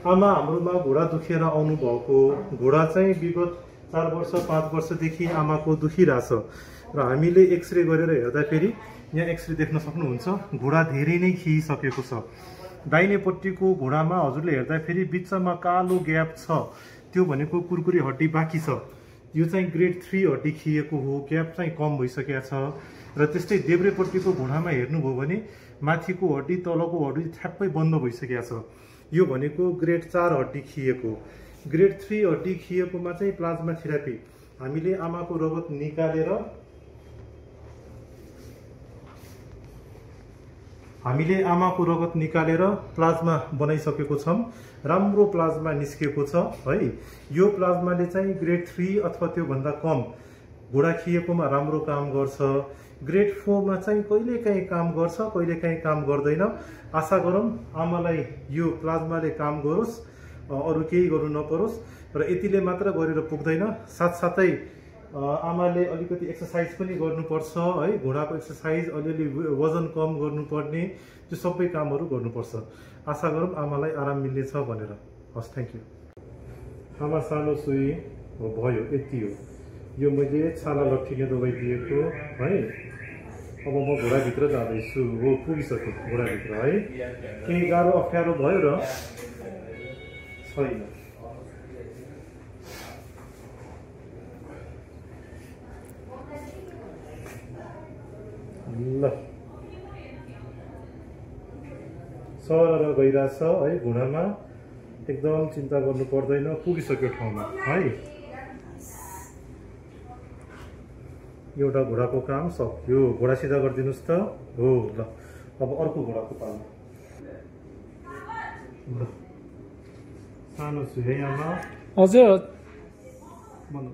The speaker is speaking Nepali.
आमा हाम्रोमा घुँडा दुखेर आउनु भएको घुँडा चाहिँ विगत 4 वर्ष 5 वर्षदेखि आमाको दुखिरहेछ र हामीले एक्सरे गरेर हेर्दाखेरि यहाँ एक्सरे देख्न सक्नुहुन्छ घुँडा धेरै नै खिइसकेको छ। दाहिनेपट्टिको घुँडामा हजुरले हेर्दाखेरि बिचमा कालो ग्याप छ, त्यो भनेको कुरकुरी हड्डी बाँकी छ। यो चाहिँ ग्रेड 3 हड्डी खिएको हो, ग्याप चाहिँ कम भइसकेको छ। र त्यस्तै देब्रेपट्टिको घुँडामा हेर्नुभयो भने माथिको हड्डी तलको हड्डी ठ्याप्पै बन्द भइसकेको छ। यो भनेको ग्रेड 4 हड्डी खिएको। ग्रेड 3 हड्डी खिएकोमा चाहिँ प्लाज्मा थेरापी हामीले आमाको रगत निकालेर प्लाज्मा बनाइसकेको छौँ। राम्रो प्लाज्मा निस्केको छ है। यो प्लाज्माले चाहिँ ग्रेड 3 अथवा त्योभन्दा कम घुँडा खिएकोमा राम्रो काम गर्छ। ग्रेड 4 मा चाहिँ कहिलेकाहीँ काम गर्छ, कहिलेकाहीँ काम गर्दैन। आशा गरौँ आमालाई यो प्लाज्माले काम गरोस्, अरू केही गर्नु नपरोस्। र यतिले मात्र गरेर पुग्दैन, साथसाथै आमाले अलिकति एक्सर्साइज पनि गर्नुपर्छ है। घुँडाको एक्सर्साइज, अलिअलि वजन कम गर्नुपर्ने, त्यो सबै कामहरू गर्नुपर्छ। आशा गरौँ आमालाई आराम मिल्नेछ भनेर। हस्, थ्याङ्क यू। आमा सानो सुई भयो, यति हो। यो मैले छाला लट्ठिने दबाई दिएको है। अब म घुँडाभित्र जाँदैछु। हो, पुगिसक्यो घुँडाभित्र है। केही गाह्रो अप्ठ्यारो भयो र छैन। ल, सरर गइरहेछ है घुँडामा, एकदम चिन्ता गर्नु पर्दैन, पुगिसक्यो ठाउँमा है। एउटा घुँडाको काम सक्यो। घुँडा सिधा गरिदिनुहोस् त। हो, ल अब अर्को घुँडाको पालो। ल, सानो छु है आमा। हजुर। बन्द